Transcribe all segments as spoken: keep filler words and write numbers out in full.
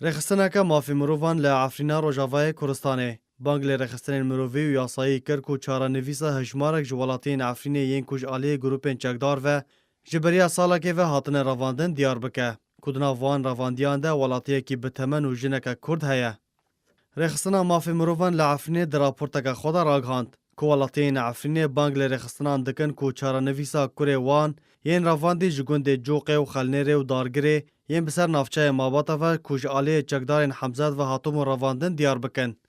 Rêxistineke mafê mirovan li Efrîna Rojavayê Kurdistanê bang li rêxistinên mirovî û yasayî kir ku çarenivîsa hejmarek ji welatiyên Efrînê yên ku ji aliyê grûpên çekdar ve ji beriya salekê ve hatine revandin diyar bike ku di nav wan revandiyan de welatiyekî bi temen û jineke Kurd heye. Rêxistina mafê mirovan li Efrînê di raporteke xwe de ragihand ku welatiyên Efrînê bang li rêxistinan dikin ku çarenivîsa kurê wan yên revandî ji gundê Coqê û Xelnêrê û Dargirê yên bi ser navçeyê Mabata ve ku ji aliyê çekdarên Hemzat ve hatibûn revandin diyar bikin.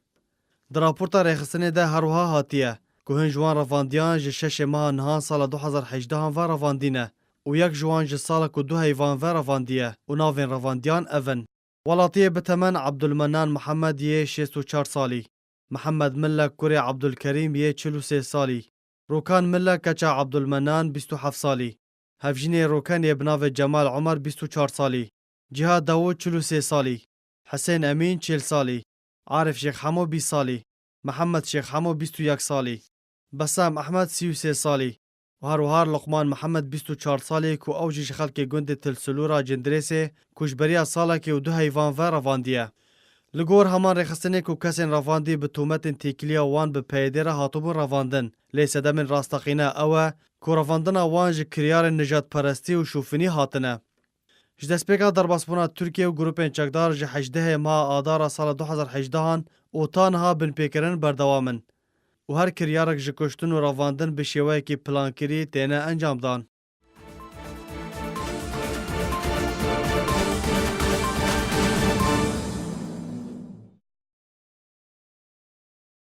Di raporta rêxistinê de her wiha hatiye ku hin ji wan revandiyan ji şeşê meha nihan sala du hezar hejdehan ve revandî ne û yek ji wan ji sala ku du heyvan ve revandiye û navên revandiyan ev in: Welatiyê bi temen Abdulmenan Mihemed yê şêst û çar salî, Mihemed Mille kurê Abdulkerîm yê çil û sê salî, Rokan Mille keça Abdulmenan bîst û heft salî, hevjînê Roken yê bi navê Cemal Omer bîst û çar salî, Cîhad Dawûd çil û sê salî, Hisên Emîn çil salî, Arif Şêx Hemo bîst salî, Mihemed Şêx Hemo bîst û yek salî, Besam Ehmed sî û sê salî û her wiha Luqman Mihemed bîst û çar salî ku ew jî ji xelkê gundê Til Silûra Cindirêsê ku ji beriya salekê û du heyvan ve revandiye. Li gor heman rêxistinê ku kesên revandî bi tometên têkiliya wan bi P Y D'ê re hatibûn revandin, lê sedemên rasteqîne ew e ku revandina wan ji kiryarên nijadperestî û şofinî hatine. Ji destpêka derbasbûna Tirkiye û grûpên çekdar ji hejdehê meha Adara sala du hezar hejdehan û ta niha binpêkirin berdewam in û her kiryarek ji kuştin û revandin bi şêweyekî plankirî têne encamdan.